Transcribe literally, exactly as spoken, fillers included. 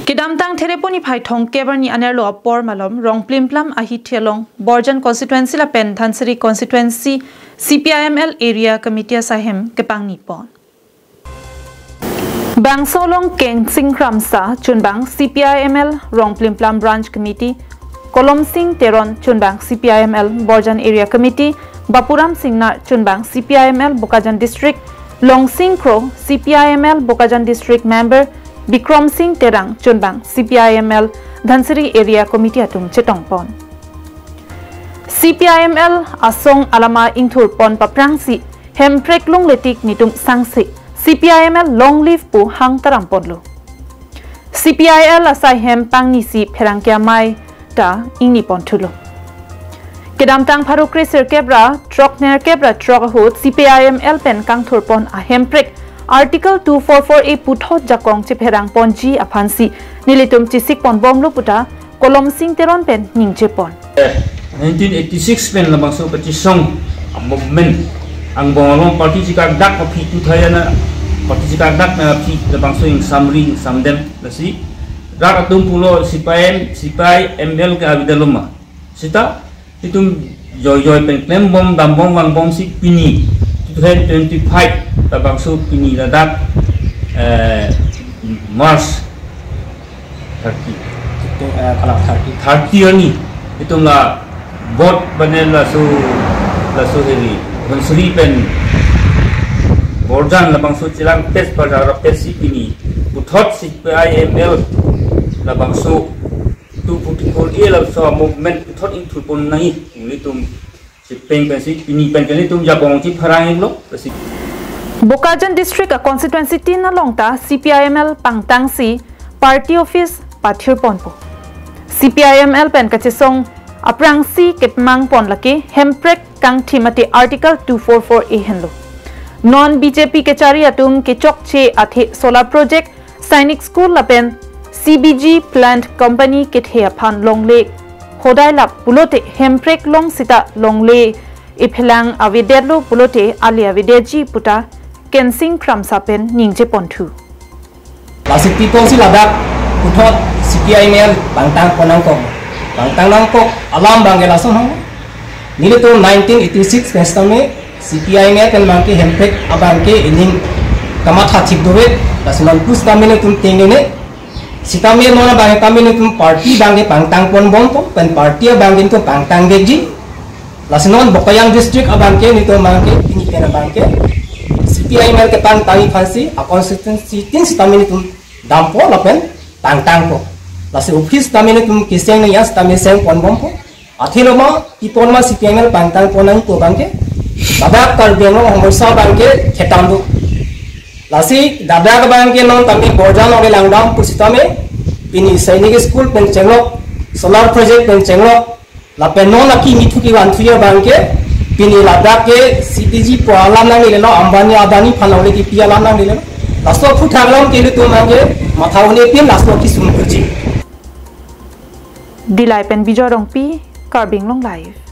Kedamtang Thereponi phai thongkep arni anerlo apor malom Rongplimplam ahithi along Borjan constituency lapen Dhansiri constituency C P I M L area committee asaihem kepangni pon. Bangso along Kensing Kramsa chunbang C P I M L Rongplimplam branch committee, Kolomsing Teron chunbang C P I M L Borjan area committee, Bapuram Singnar chunbang C P I M L Bokajan district, Longsing Kro C P I M L Bokajan district member, Bikrom Sing Terang chunbang C P I M L Dhansiri area committee atum chetong pon. C P I M L asong alama ingthur pon paprangsi Hemprek longletik nitum sangse C P I M L long live pu hang taram ponlo. C P I L asaihem pangnisi pherangke amei ta ingni pon thulo. Kedamtang pharo kre sirkep ra throk nerkep ra throk ahut C P I M L pen kangthur pon a Hemprek Article two four four A puthot jakong chepherang ponji aphansi nelitum chesik pon bomlo puta Kolomsing Teron pen ningje pon. Nineteen eighty-six pen labangso kachisong a movement angbong along party chikak dak aphi tu thaya na party chikak dak na aphi labangso ingsamri ingsamdem lasi rak atum pulo C P I M, C P I M L ke avedetlo ma. Sita itum joi joi pen klem bom dam bom vang bomsi pini two thousand twenty-five labangso pini ladak eh, March thirty. Itu, eh, kalau thirty. Thirty arni itum la vote bane laso laso heri Dhansiri pen Borjan labangso chelang pes pada pes si pini puthot C P I M L labangso two forty-four A labangso movement puthot ingthur pon nangji nelitum chepeng pensi pini pen ke nelitum jakong chepherang inglo pensi. Bokajan district a constituency tin along ta C P I M L pangtangsi party office pathir ponpo. C P I M L pen kachesong aprangsi kepmang pon lake Hemprek kangthim ate Article two four four A henlo. Non B J P kechari atum kechokche athe solar project, Sainik School lapen C B G plant company kethe aphan longle hodai lap pulote Hemprek long sita longle ephelang avedetlo pulote ali avedetji puta Kensing Kramsa pen ningje ponthu. Lasi people si ladak puthot C P I M L pangtang pon nangkok. Pangtang nangkok alam abangke lason hong. Nelitum nineteen eighty-six pen sitame C P I M L pen abangke Hemprek abangke ining kamatha thik dove. Lasi non pus kami nelitum tengne ne. Sitame non abangke kami nelitum party abangke pangtang pon bompo. Pen party abangke nelitum pangtang vekji. Lasi non Bokajan district abangke nelitum abangke pini pen abangke C P I M L kepangtang aphansi a constituency tin sitame nelitum dampo lapen pangtangpo. Lasi office tame nelitum keseng ne ya sitame seng pon bompo. Athilo ma ipon ma C P I M L pangtang pon nangpo abangke. Ladak Karbi Anglong homorsa abangke khetam do. Lasi ladak abangke non tame Borjan ore langdam pusitame pini Sainik School pen chenglok, solar project pen chenglok, lapen non akimi thu kevanthu abangke pini ladak ke C P G pu alam nangnelelo, Ambani Adani aphan longle kipi alam nangnelelo. Laso aphuthak alam ke nelitum abangke matha un-e pin laso kesung kerji. Dillai pen Bijoy Rongpi, Karbi Anglong Live.